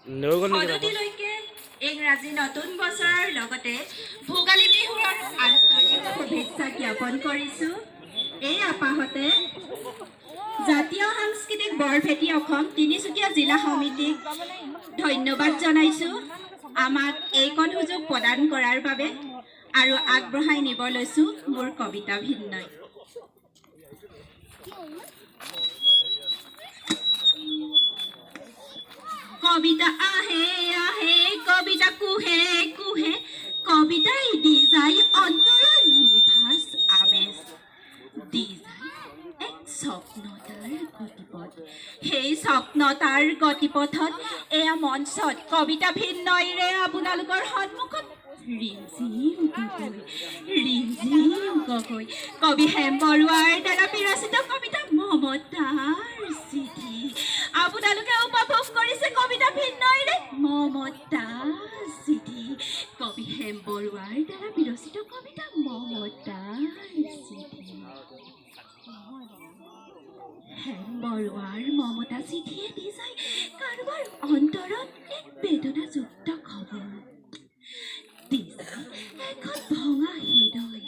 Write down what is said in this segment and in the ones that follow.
লৈ গ'ল নেকি তাৰপৰা? সদতিলৈকে ইংৰাজী নতুন বছৰৰ লগতে ভোগালী বিহুৰ আন্তৰিক শুভেচ্ছা জ্ঞাপন কৰিছোঁ। এই আপাহতে জাতীয় সাংস্কৃতিক বৰভেটি অসম তিনিচুকীয়া জিলা সমিতিক ধন্যবাদ জনাইছোঁ আমাক এইকণ সুযোগ প্ৰদান কৰাৰ বাবে আৰু আগবঢ়াই নিব লৈছোঁ মোৰ কবিতা ভিন্নই। কবিতা আহে আহে, কবিতা কুহে কুহে, কবিতাই দি যায় অন্তৰৰ নিভাজ আমেজ, দি যায় এক স্বপ্নতাৰ গতিপথ। সেই স্বপ্নতাৰ গতিপথত এয়া মঞ্চত কবিতা ভিন্নইৰে আপোনালোকৰ সন্মুখত ৰিমঝিম গগৈ, ৰিমঝিম গগৈ। কবি হেম বৰুৱাৰ দ্বাৰা বিৰচিত কবিতা মমতাৰ চিঠি আপোনালোকে উপভোগ কৰিছে। কবিতা ভিন্নইৰে মমতাৰ চিঠি, কবি হেম বৰুৱাৰ দ্বাৰা বিৰচিত কবিতা মমতাৰ চিঠি। হেম বৰুৱাৰ মমতা চিঠিয়ে দি যায় কাৰোবাৰ অন্তৰত এক বেদনাযুক্ত খবৰ, দি যায় এখন ভঙা হৃদয়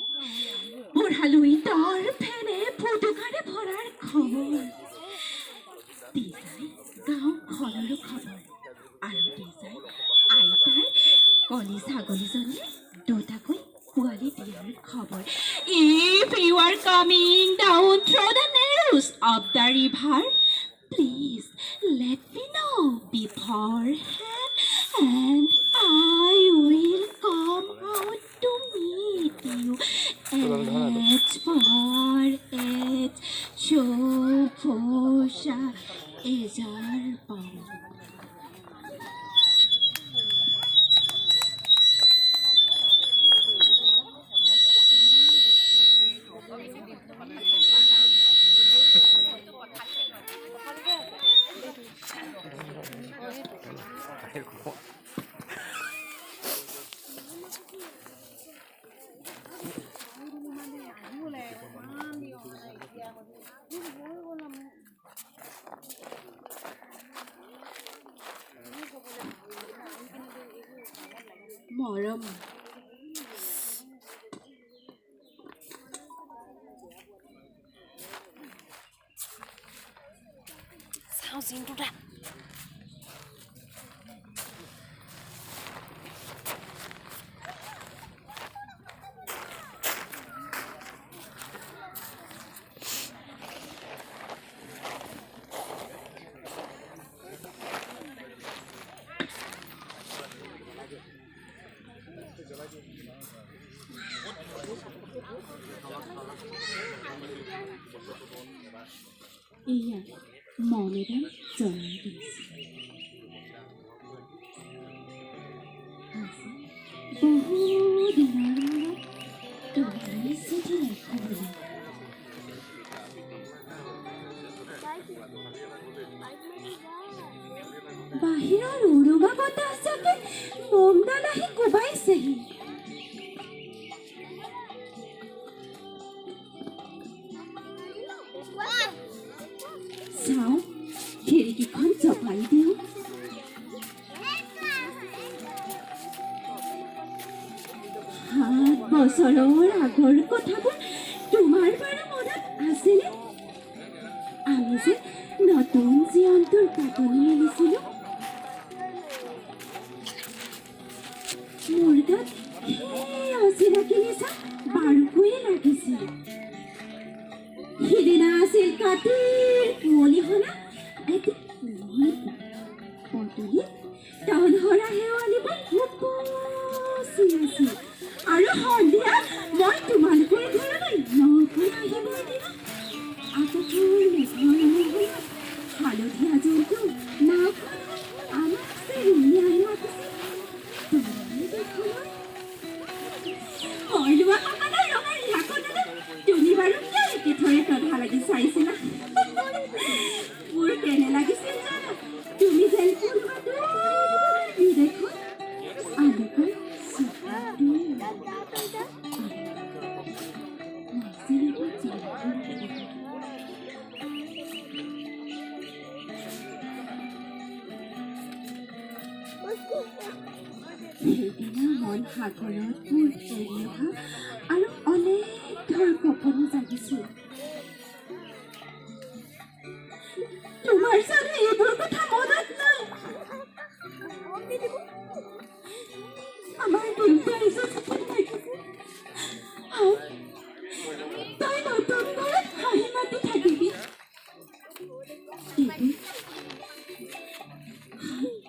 বুঢ়া লুইতৰ ফেনে ফুটুকাৰে ভৰাৰ খবৰ, দি যায় গাঁওখনৰো খবৰ আৰু দি যায় আইতাৰ কলি ছাগলীজনীয়ে দুটাকৈ পোৱালি দিয়াৰ খবৰ। If you are coming down through the narrows of the river, please let me know beforehand and I will come out to meet you. H for H, Shofosha, Ejar Pau. মৰম। চাওঁ জিনটো দা। এয়া মম এডাল জ্বলাই দিছে। আজি বহু দিনৰ মূৰত তোমালৈ চিঠি লেখো। বাহিৰৰ উৰুঙা বতাহজাকে মমডাল আহি কোবাইছেহি। চাওঁ, খিৰিকীখন জপাই দিওঁ। 7 বছৰৰ আগৰ কথাবোৰ তোমাৰ বাৰু মনত আছেনে? আমি যে নতুন জীৱনটোৰ পাতনি মেলিছিলোঁ, মোৰ গাত সেই অচিনাকি নিচা বাৰুকৈয়ে লাগিছিল। সিদিনা আছিল কাতিৰ কুঁৱলী সনা এটি কোমল পুৱা। পদূলিত তনসৰা শেৱালিবোৰ উপচি আছিল আৰু সন্ধিয়া মই তোমালোকৰ ঘৰলৈ নকৈ আহিবৰ দিনা আকাশৰ মেঘৰ মোহনত হালধীয়া জোনটো নাওখন হৈ আমাক যে ৰিঙিয়াই মাতিছিল তোমাৰ দেশলৈ। মই লোৱা কঁকালৰ ৰঙা ৰিহাখনলৈ তুমি বাৰু কিয় একেথৰে তধা লাগি চাইছিলা? মোৰ কেনে লাগিছিল জানা? তুমি যেন কোনোবা দূৰ বিদেশত আলোকৰ চকু। সেইদিনা মন সাগৰত মোৰ এৰি অহা আৰু অনেক ধৰ কপনি জাগিছিল। তোমাৰ জানো এইবোৰ কথা মনত নাই? আমাৰ দেউতাই যে চিঠি লিখিছিল, তই নতুন ঘৰত হাঁহি মাতি থাকিবি।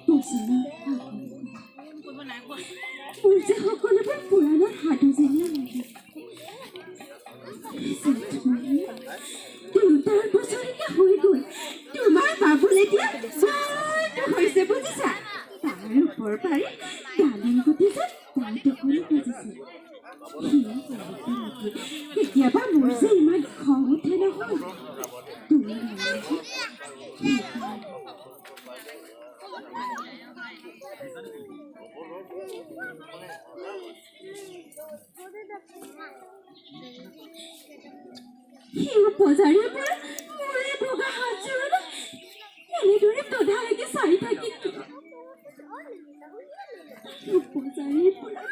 এইটো 7 বছৰৰ আগৰ কথা। মোৰ যে সকলোবোৰ পুৰাণৰ সাধু যেনে লাগে। জেঠমহী, দেউতাৰ বছৰেকীয়া হৈ গ'ল। তোমাৰ বাবুল এতিয়া বৰটো হৈছে, বুজিছা? তাৰ ওপৰ পাৰি ডালিম গুটি যে দাঁত অকণো গজিছে। সিও কৰোঁতে নেকি কেতিয়াবা মোৰ যে ইমান খং উঠে নহয়, তুমি জানা যে সেইকাৰণে। সিও বজাৰীৰ পৰা মোৰে বগা হাতযোৰলৈ এনেদৰে তধালৈকে চাই থাকে কিয়? বজাৰীৰ পৰা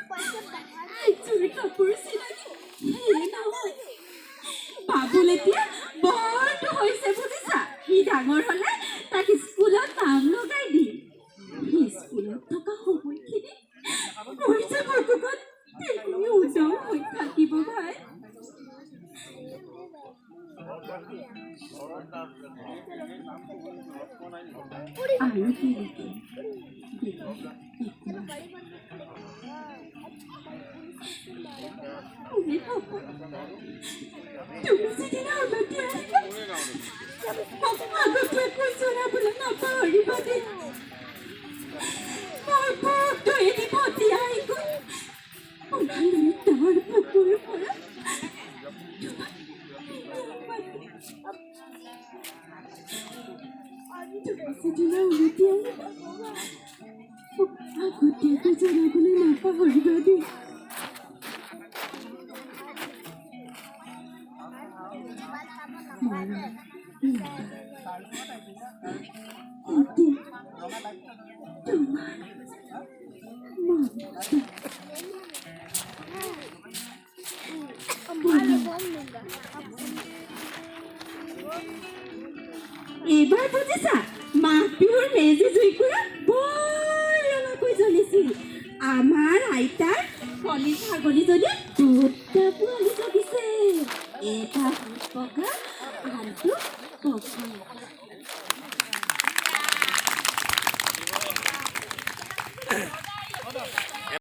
এযোৰ কাপোৰ চিনাকি সেয়ে নহয়। বাবুল এতিয়া বৰটো হৈছে, বুজিছা? সি ডাঙৰ হলে তাক স্কুলত নাম লগাই দিম। সি স্কুলত থকা সময়খিনি মোৰ যে বুকুখন তেনেই উদং হৈ থাকিব, ভাই। আৰু কি লিখিম? বেলেগ একো নাই। মোৰে সপোন, তুমি যিদিনা উলটি আহিবা, মোক আগতীয়াকৈ জনাবলৈ নাপাহৰিবা দেই। মোৰ বুকটো এদি ভটিয়াই গৈ ওলালৈ তাৰ বুকুৰ পৰা তোমাক মাতিম। তুমি যিদিনা উলটি আহিবা, মোক আগতীয়াকৈ জনাবলৈ নাপাহৰিবা দেই। মৰম, লতা, এতিয়া তোমাৰ মমতা। এইবাৰ বুজিছা, মাঘ বিহুৰ মেজি জুইকুৰা বৰ ৰঙাকৈ জ্বলিছিল। আমাৰ আইতাৰ কলি ছাগলীজনীয়ে দুটা পোৱালি জগিছে, এটা বগা, আনটো বগা।